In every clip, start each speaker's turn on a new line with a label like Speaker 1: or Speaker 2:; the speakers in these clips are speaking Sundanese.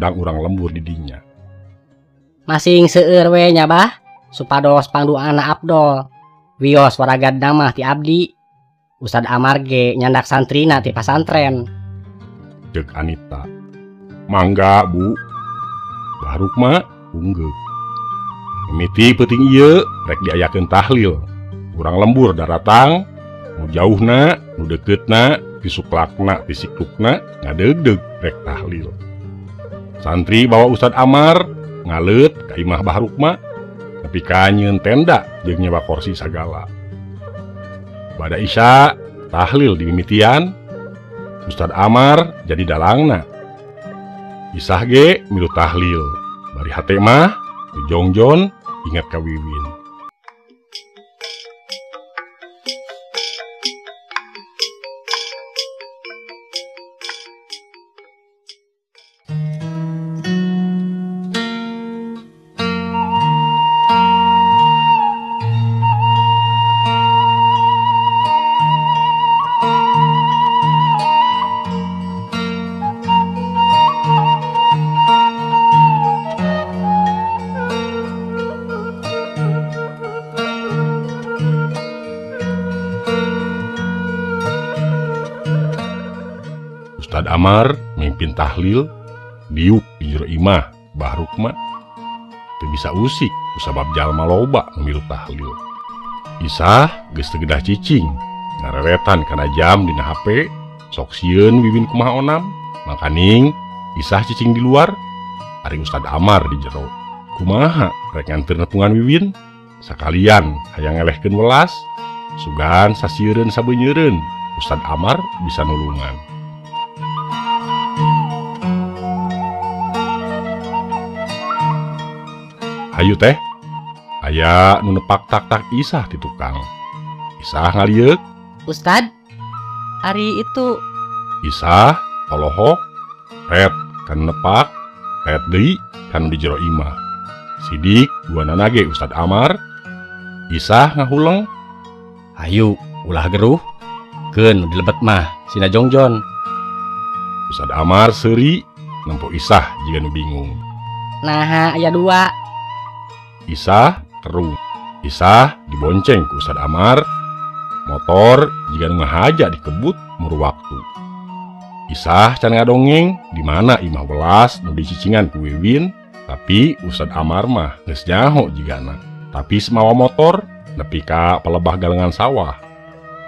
Speaker 1: Ngundang urang lembur di dinya.
Speaker 2: Masing seueur we nya bah, supados pangduana Abdol. Wios waragad mah ti abdi. Ustad Amar ge nyandak santrina ti pasantren.
Speaker 1: Ceuk Anita. Mangga bu. Bah Rukma unggeuk. Mimiti peuting ieu rek diayakeun tahlil. Urang lembur daratang, nu jauhna, nu dekeutna, ti suklakna, ti siklukna ngadeugdeug rek tahlil. Santri bawa Ustad Amar ngaleut ka imah Bah Rukma nepi ka nyieun tenda jeung nyewa kursi sagala. Bada Isya tahlil dimimitian, Ustad Amar jadi dalangna. Isah ge milu tahlil, bari hate mah dijongjon ingat ka Wiwin. Ustad Amar mimpin tahlil diuk di jero imah Bah Rukma. Teu bisa usik kusabab jalma loba nu milu tahlil. Isah geus teu gedah cicing ngareretan kana jam dina HP sok sieun Wiwin kumaha onam. Mangkaning Isah cicing di luar, ari Ustad Amar di jero. Kumaha rek nganteur nepungan Wiwin sakalian hayang ngelehkeun welas sugan sasieureun sabeunyereun Ustad Amar bisa nulungan. Hayu teh, aya nu nepak tak-tak Isah di tukang. Isah ngalieuk.
Speaker 2: Ustad, ari itu.
Speaker 1: Isah polohok, ret kan nepak, ret deui kan di jero imah. Sidik duanana ge Ustad Amar. Isah ngahuleng.
Speaker 3: Hayu, ulah geruh. Keun dilebet mah sina jongjon.
Speaker 1: Ustad Amar seuri nempo Isah jiga nu bingung.
Speaker 2: Naha aya dua.
Speaker 1: Isah keru. Isah dibonceng ku Ustad Amar. Motor jiga nu ngahaja dikebut muru waktu. Isah can ngadongeng di mana imah welas nu dicicingan ku Wiwin, tapi Ustad Amar mah geus nyaho jigana. Tapi semawa motor nepi ka palebah galengan sawah.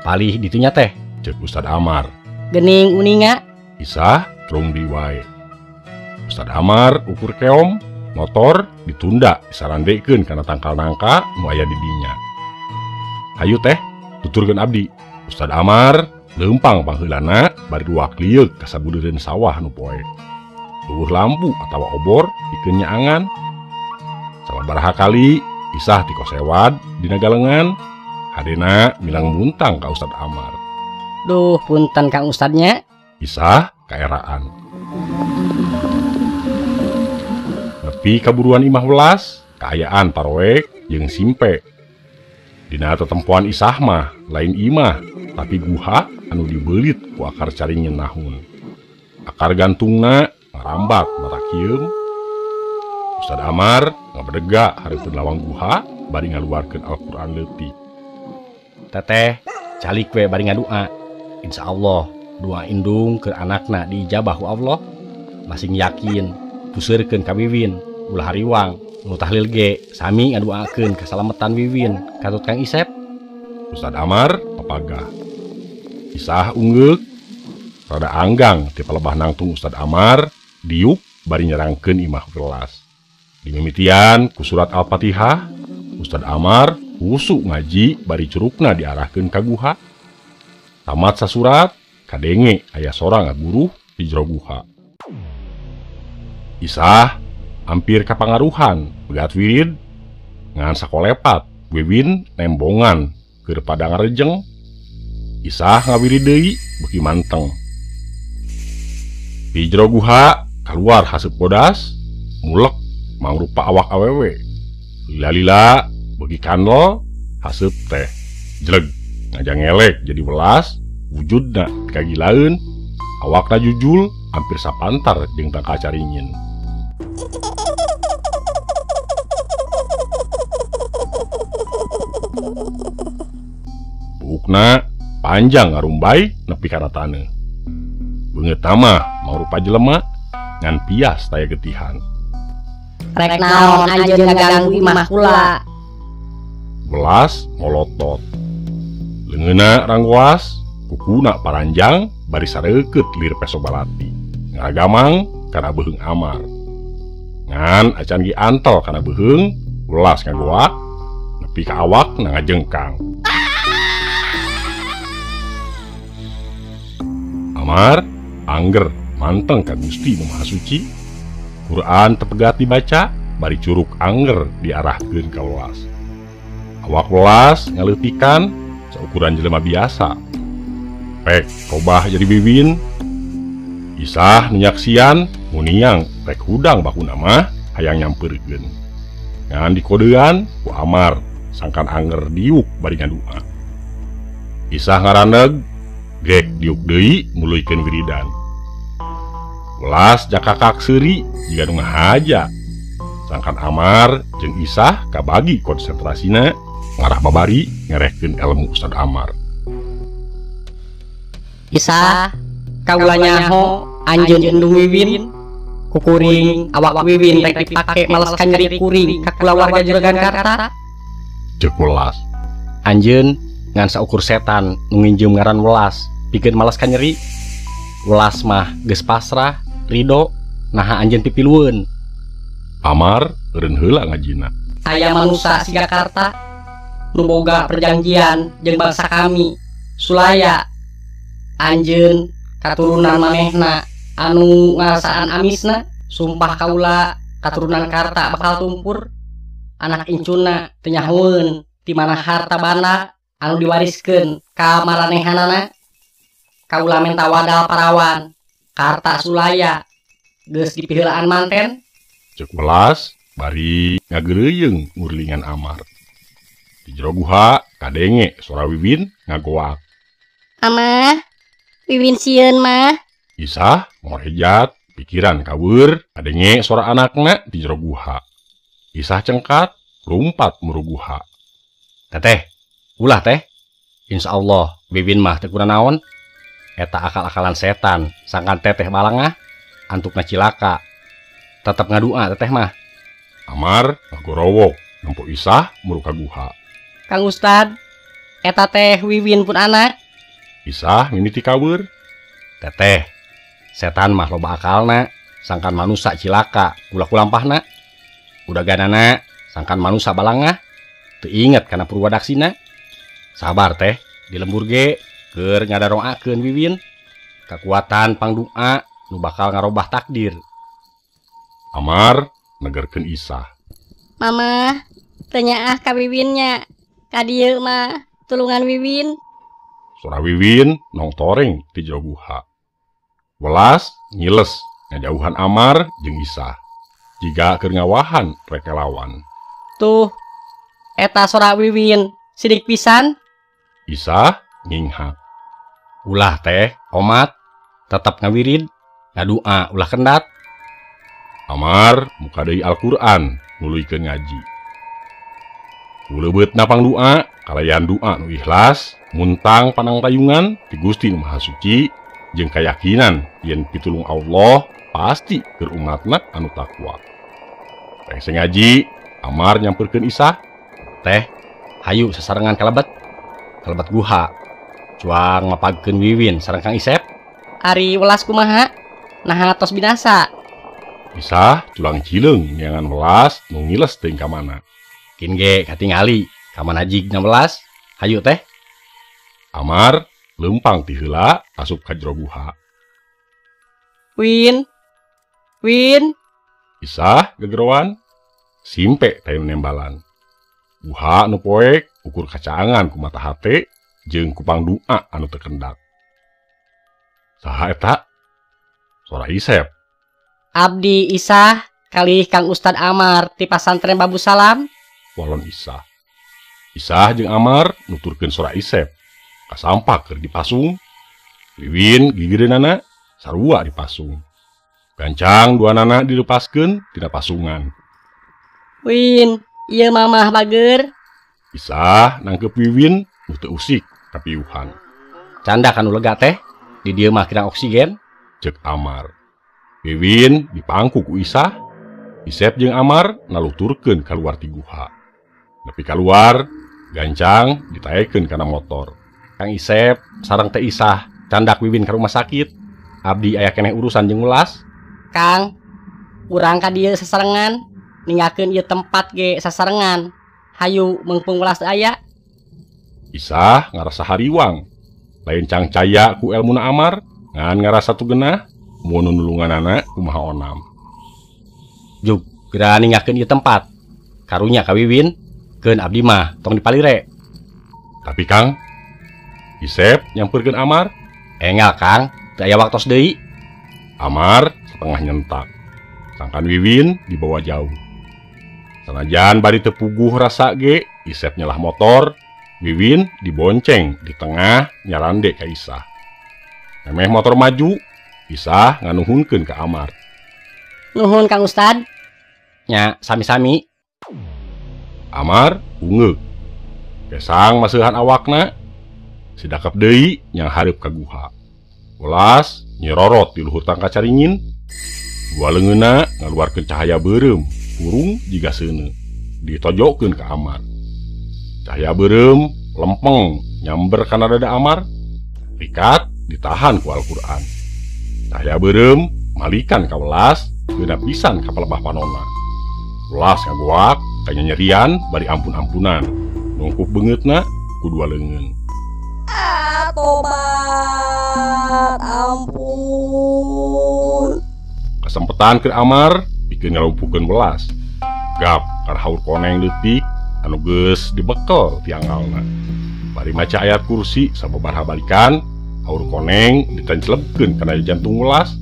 Speaker 3: Palih ditunya teh,
Speaker 1: ceuk Ustad Amar.
Speaker 2: Gening uninga.
Speaker 1: Isah terung di wae. Ustad Amar ukur keom. Motor ditunda disarandekeun kana tangkal nangka nu aya di dinya. Hayu teh, tuturkeun abdi. Ustad Amar leumpang pangheulana bari duak lieuk ka sabudeureun sawah nu poek. Eueuh lampu atawa obor pikeun nyaangan. Sababaraha kali Isah tikosewad dina galengan, hadena milang muntang ka Ustad Amar.
Speaker 2: Duh, punten Kang Ustadnya.
Speaker 1: Isah kaeraan. Nepi kaburuan imah welas, kaayaan paroek jeung simpe. Dina tetempoan Isah mah lain imah, tapi guha anu dibeulit ku akar caringin nahun. Akar gantungna ngarambat marakieum. Ustad Amar ngabedega hareupeun lawang guha bari ngaluarkeun Al-Qur'an leutik.
Speaker 3: Teteh, calik we bari ngadua. Insyaallah doa indung keur anakna diijabah ku Allah. Masing yakin puseurkeun ka Wiwin ulah hariwang nu tahlil ge sami ngaduakeun kasalametan Wiwin katut Kang Isep.
Speaker 1: Ustad Amar papagah. Isah unggeuk rada anggang ti palebah nangtung Ustad Amar diuk bari nyerangkeun imah welas. Dimimitian ku surat Al-Fatihah, Ustad Amar husuk ngaji bari curukna diarahkeun ka guha. Tamat sasurat kadenge aya sorang ngaguruh di jero guha. Isah hampir kapangaruhan pegat wirid ngan sakolepat Wiwin nembongan keur pada ngarejeng. Isah ngawirid deui beuki manteng. Di jero guha kaluar haseup bodas mulek mangrupa awak awewe. Lila-lila beuki kandel haseup teh jleg ngajangelek jadi welas wujudna kagilaeun awakna jujul hampir sapantar jeung tangkal caringin. Buukna panjang ngarumbai nepi kana taneuh. Beungeut mah mangrupa jelema ngan pias taya getihan.
Speaker 2: Rek naon anjeun ngaganggu imah kula?
Speaker 1: Welas ngolotot. Leungeunna ranggoas, kukuna paranjang bari sareukeut lir peso balati. Ngaragamang kana beuheung Amar. Ngan acan ge antel kana beuheung, welas ngagoak nepi ka awak na ngajengkang. Amar angger manteng ka Gusti Nu Maha Suci. Quran tepegat dibaca bari curug angger diarahkeun ka welas. Awak welas ngaleutikan saukuran jelema biasa. Pek robah jadi Wiwin. Isah nyaksian muniang rek hudang bakuna mah hayang nyampeurkeun. Ngan dikodean ku Amar sangkan anger diuk bari ngadua. Isah ngaraneg gek diuk deui muluykeun wiridan. Welas jakakak seuri jiga nu ngahaja. Sangkan Amar jeung Isah kabagi konsentrasina ngarah babari ngerehkeun ilmu Ustad Amar.
Speaker 2: Isah kaula nyaho anjeun indung Wiwin kukuring awak Wiwin rek dipake males kanyeri kuring ka kulawarga juragan Karta.
Speaker 1: Ceuk welas.
Speaker 3: Anjeun ngan saukur setan nu nginjeum ngaran welas pikeun males kanyeri. Welas mah geus pasrah ridho naha anjeun pipilueun.
Speaker 1: Amar eureun heula ngajina.
Speaker 2: Aya manusa siga Karta nu boga perjanjian jeung bangsa kami Sulaya. Anjeun katurunan manehna anu ngarasaan amisna, sumpah kaula katurunan Karta bakal tumpur. Anak incuna teu nyahoeun di mana harta banda anu diwariskeun ka maranehanana. Kaula menta wadal parawan Karta Sulaya geus dipiheulaan manten.
Speaker 1: Ceuk welas bari ngageureuyeung ngurlingan Amar. Di jero guha kadenge sora Wiwin ngagoak.
Speaker 2: Amah, Wiwin sieun mah.
Speaker 1: Isah ngorejat pikiran kaweur kadenge sora anakna di jero guha. Isah cengkat lumpat muru guha.
Speaker 3: Teteh, ulah teh. Insyaallah Wiwin mah teu kurang naon. Eta akal-akalan setan sangkan teteh balangah antukna cilaka. Tetep ngadua teteh mah.
Speaker 1: Amar ngagorowok nempo Isah muru ka guha.
Speaker 2: Kang Ustad, eta teh Wiwin pun anak.
Speaker 1: Isah mimiti kaweur.
Speaker 3: Teteh, setan mah loba akalna sangkan manusa cilaka ulah kulampahna. Udaganana sangkan manusa balangah teu inget kana purwadaksina. Sabar teh, di lembur ge keur ngadaroakeun Wiwin kakuatan pangdoa nu bakal ngarobah takdir.
Speaker 1: Amar negerkeun Isah.
Speaker 2: Mama, teu nyaah ka Wiwinnya. Ka dieu mah tulungan Wiwin.
Speaker 1: Sora Wiwin nongtoreng ti jero guha. Welas ngiles ngajauhan Amar jeung Isah. Jiga keur ngawahan rek lawan.
Speaker 2: Tuh, eta sora Wiwin sidik pisan.
Speaker 1: Isah nginghak.
Speaker 3: Ulah teh, omat, tetap ngawirid, ngadua ulah kendat.
Speaker 1: Amar muka deui Al-Qur'an nuluykeun ngaji. Kuleubeutna pangdoa kalayan doa nu ikhlas, muntang panangtayungan ti Gusti Nu Maha Suci jeung kayakinan yen pitulung Allah pasti keur umatna anu takwa. Rengse ngaji, Amar nyamperkeun Isah.
Speaker 3: Teh, hayu sasarengan kalebet. Kalebet guha. Cuang mapagkeun Wiwin sareng Kang Isep.
Speaker 2: Ari welas kumaha? Naha tos binasa.
Speaker 1: Isah culang cileung neangan welas nu ngiles teuing ka mana.
Speaker 3: Kin ge katingali ka mana jigna welas. Hayu teh.
Speaker 1: Amar leumpang ti heula asup ka jero guha.
Speaker 2: Win. Win.
Speaker 1: Isah gegeroan simpe teh nembalan. Guha nu poek ukur kacaangan ku mata hate jeung ku pangdoa anu teu kendak. Saha eta? Sora Isep.
Speaker 2: Abdi Isah kalih Kang Ustad Amar ti pasantren Babu Salam.
Speaker 1: Walon Isah. Isah jeung Amar nuturkeun sora Isep. Kasampak keur dipasung. Wiwin gigireunana sarua dipasung. Gancang dua nana dilepaskeun tina pasungan.
Speaker 2: Win, ieu mamah bager.
Speaker 1: Isah nangkep Wiwin nu teu usik kapiuhan.
Speaker 3: Canda kanu lega teh, di dieu mah kirang oksigen.
Speaker 1: Cek Amar. Wiwin dipangku ku Isah. Isep jeung Amar naluturkeun kaluar ti guha. Nepi kaluar, gancang ditaekeun kana motor.
Speaker 3: Kang Isep sareng teh Isah candak Wiwin ka rumah sakit. Abdi aya keneh urusan jeung ulas.
Speaker 2: Kang, urang ka dieu sasarengan, ninggalkeun ieu tempat ge sasarengan. Hayu meungpeung welas teu aya.
Speaker 1: Isah ngarasa hariwang. Lain cangcaya ku elmuna Amar, ngan ngarasa tu genah mun nulunganana kumaha onam.
Speaker 3: Juk geura ninggalkeun ieu tempat. Karunya ka Wiwin, keun abdi mah tong dipalire.
Speaker 1: Tapi Kang, Isep nyamperkeun Amar.
Speaker 3: Engal Kang, teu aya waktos deui.
Speaker 1: Amar setengah nyentak. Sangkan Wiwin dibawa jauh. Sanajan bari teu puguh rasa ge, Isep nyelah motor, Wiwin dibonceng di tengah nyarande ka Isah. Memeh motor maju, Isah nganuhunkeun ka Amar.
Speaker 2: Nuhun Kang Ustad.
Speaker 3: Nya sami-sami.
Speaker 1: Amar ungeuk. Kesang maseuhan awakna, sidakep deui nyang hareup ka guha. Welas nyerorot di luhur tangka caringin. Dua leungeunna ngaluarkeun cahaya beureum, hurung jiga seuneu. Ditojokeun ka Amar. Cahaya beureum lempeng nyamber kana dada Amar. Rikat ditahan ku Al-Qur'an. Cahaya beureum malikan ka welas, geuna pisan ka palebah panonna. Welas ngagoak kanyanyerian bari ampun-ampunan. Nungkup beungeutna ku dua leungeun.
Speaker 2: Ah, tobat, ampun.
Speaker 1: Kasempetan keur Amar pikeun ngalumpuhkeun welas. Gap kana haur koneng leutik anu geus dibekel tiangalna. Bari maca ayat kursi sababaraha balikan, haur koneng ditancelebkeun kana jantung welas.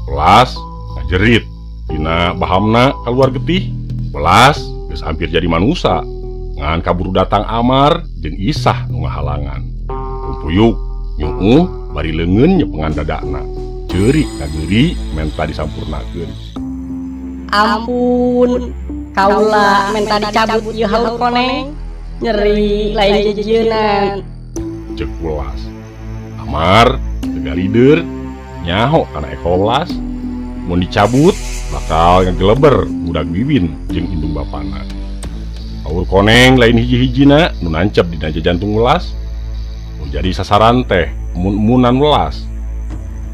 Speaker 1: Welas ngajerit dina bahamna kaluar getih. Welas geus hampir jadi manusa. Ngan kaburu datang Amar jeung Isah nu ngahalangan. Kumpuyuk nyuuh bari leungeun nyepengan dadana. Ceurik ngageuri menta disampurnakeun.
Speaker 2: Ampun, kaula menta dicabut ieu haur koneng. Nyeri lain jejeunan.
Speaker 1: Ceuk welas. Amar teu galider nyaho kana ekor welas. Mun dicabut bakal ngageleber budak Wiwin jeung indung bapana. Haur koneng lain hiji-hijina nu nancep dina jantung welas. Nu jadi sasaran teh mun-munan welas.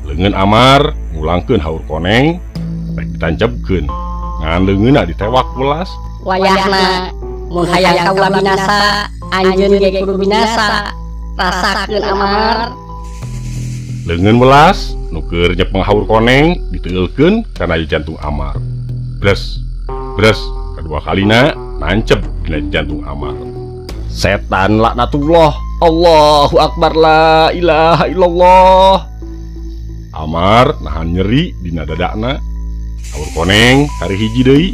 Speaker 1: Leungeun Amar ngulangkeun haur koneng rek ditancepkeun. Ngan leungeunna ditewak welas.
Speaker 2: Wayahna mun hayang kaula binasa, anjeun ge kudu binasa. Rasakeun Amar.
Speaker 1: Leungeun welas nu keur nyepeng haur koneng diteulkeun kana jantung Amar. Bres, bres, kedua kalina nancep dina jantung Amar.
Speaker 3: Setan laknatullah, Allahu akbar, la ilaha illallah.
Speaker 1: Amar nahan nyeri dina dadakna. Haur koneng kari hiji deui.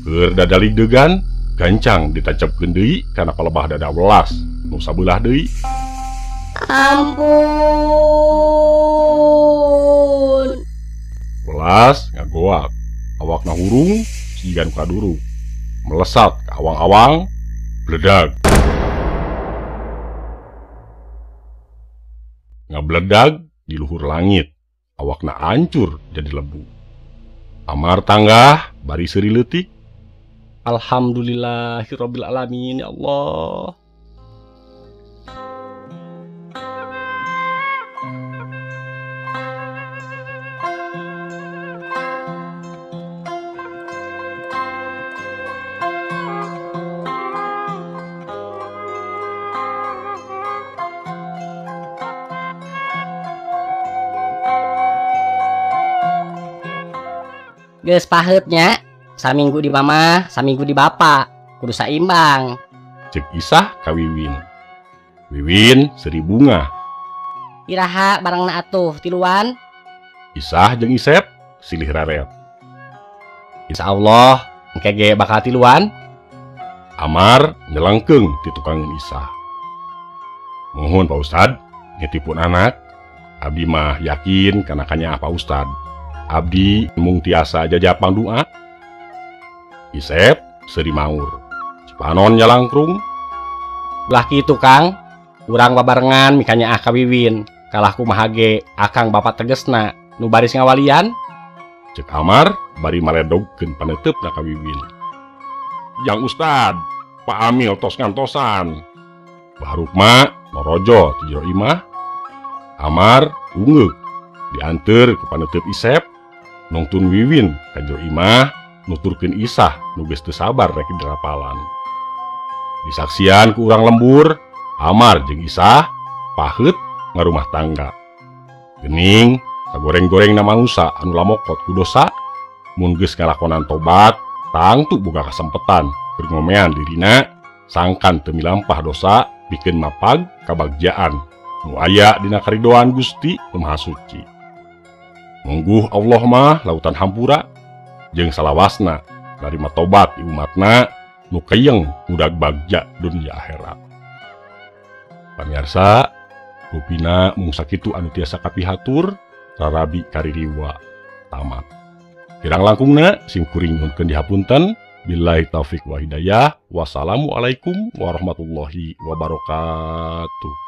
Speaker 1: Keur dadalig degan, gancang ditancepkeun deui kana palebah dada welas nu sabelah deui.
Speaker 2: Ampun.
Speaker 1: Welas ngagoak, awakna hurung siga nu kaduruk. Melesat ke awang-awang, bledag. Ngabledag di luhur langit, awakna hancur jadi lebu. Amar tanggah bari seuri leutik.
Speaker 3: Alhamdulillahirabbil alamin, ya Allah.
Speaker 2: Geus paheutnya, saminggu di mama, saminggu di bapak, kudu saimbang.
Speaker 1: Cek Isah ka Wiwin. Wiwin seri bunga.
Speaker 2: Iraha barangna atuh tiluan.
Speaker 1: Isah jeung Isep silih raret.
Speaker 3: Insya Allah engke ge bakal tiluan.
Speaker 1: Amar nyelengkeung ti tukangeun Isah. Mohon Pak Ustad, nitipun anak. Abdi mah yakin kana kanyaah Pak Ustad. Abdi mung tiasa jajapang doa. Isep seuri maur. Cipanon nyalangkrung.
Speaker 3: Belah kitu Kang, urang babarengan mikanyaah ka Wiwin. Kalah kumaha ge akang bapak tegesna nu baris ngawalian.
Speaker 1: Cek Amar bari maledogkeun paneuteup ka Wiwin. Jang Ustad, Pak Amil tos ngantosan. Bah Rukma norojo ti jero imah. Amar ungeuk dianteur ku paneuteub Isep. Nungtun Wiwin ka jero imah nuturkeun Isah nu geus teu sabar rek dirapalan. Disaksian ku urang lembur, Amar jeung Isah paheut ngarumah tangga. Gening sagoreng-gorengna manusa anu lamokot ku dosa, mun geus ngalakonan tobat tangtu boga kasempetan keur ngomean dirina sangkan teu milampah dosa pikeun mapag kabagjaan nu aya dina karidoan Gusti Nu Maha Suci. Mungguh Allah mah lautan hampura jeung salawasna narima tobat di umatna nu keyeng udag bagja dunia akhirat. Pamirsa, rupina mung sakitu anu tiasa kapihatur rarabi kaririwa tamat. Kirang langkungna sim kuring nyuhunkeun dihapunten. Billahi taufik wa hidayah. Wassalamualaikum warahmatullahi wabarakatuh.